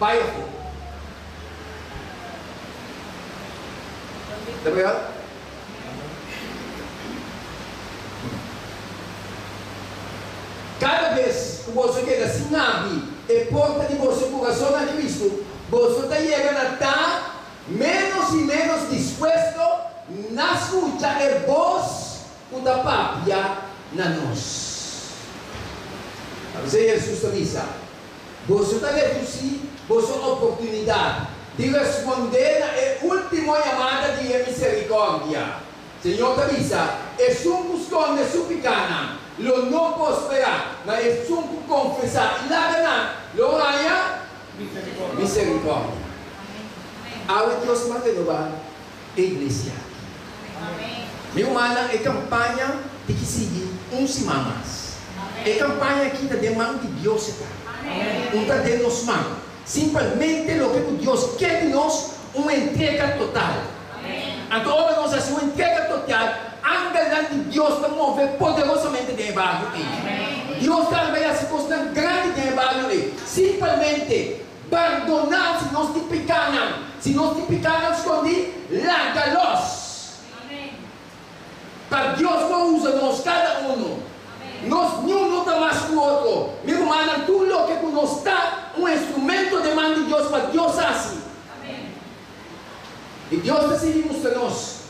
Bai afó. Ta berdad? Kada bes ku boso keda sin habri e porta di boso kurason na Kristu, boso ta yega na ta ménos i ménos dispuesto na skucha e bos ku ta papia na nos. Ta p'esei Hesus ta bisa, Boso ta redusí boso oportunidat di respondé na e último yamada di e miserikòrdia. Señor ta bisa, Esun ku skonde su pikánan lo no prosperá, ma esun ku konfesá i laga nan lo haña miserikòrdia. Awe Dios ta renobá e iglesia aki. Mi rumannan, e kampaña tin ki sigui un siman mas. E kampaña aki ta den man di Dios e ta. Un ta den nos man. Simpelmente loke ku Dios ke di nos, un entrega total. Anto ora nos hasi un entrega total, angelnan di Dios ta move poderosamente den e bario ei. Dios ta bai hasi kosnan grandi den e bario ei. Simpelmente Bandoná si nos tin pikánan. Si nos tin pikánan skondí, laga los. Pa Dios por usa nos kada uno. Nos niun no ta mas ku otro. Mi rumannan, tur loke ku nos ta, un instrumento den man di Dios pa Dios hasi. I Dios ta sigui mustra nos.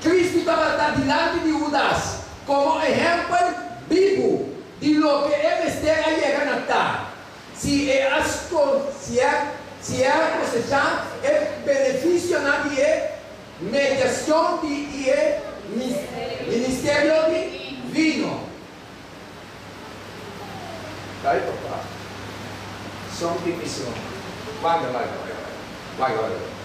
Kristu tabata dilanti di Hudas komo ehèmpel bibu di loke e mester a yega na ta. Si e a si e si e a kosechá e benefisionan di e mediacion di i e ministerio di vino. Dai papá. Something is wrong. Laga, laga, laga, laga, laga, laga.